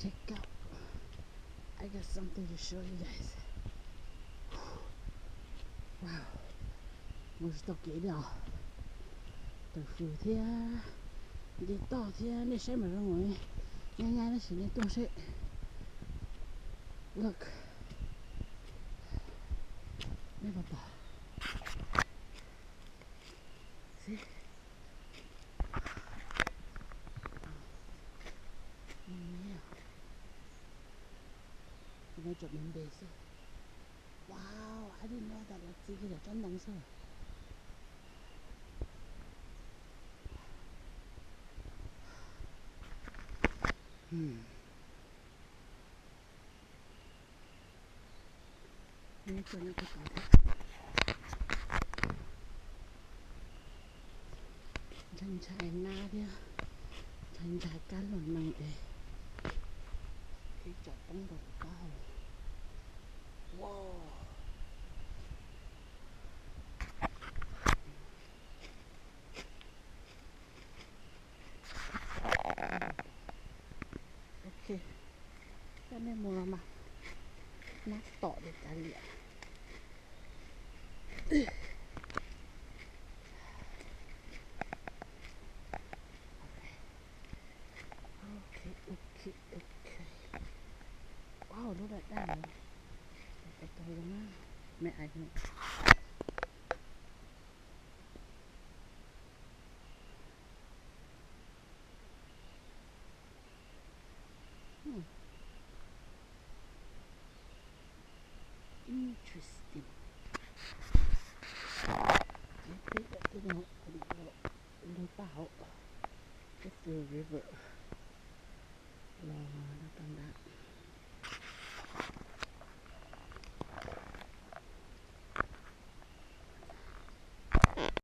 Check out. I got something to show you guys. Wow. Mus tsis tau kev li os. Tawm fws thiab, nce toj thiab, nej saib mas zoo nkaus li nyab nyab tab sis nej tuaj seb. Look. Nej puas pom? Xib. Tus no tseem npe npe xwb. Wow, I didn't know that lawv txi kiag cov tsob ntoo xwb. Ntshai ntshai nab thiab, ntshai ntshai kab los nees es ib tsam poob rau kuv taub hau. Wow. Ok, coj nej mus los mas, nab tom li cas li. Ok, ok, ok. Wow, lub daj daj no, tau tau zoo na, me ais no. Hmm. Interesting. Ces peb cov tib no lug tag hauv, peb tus river los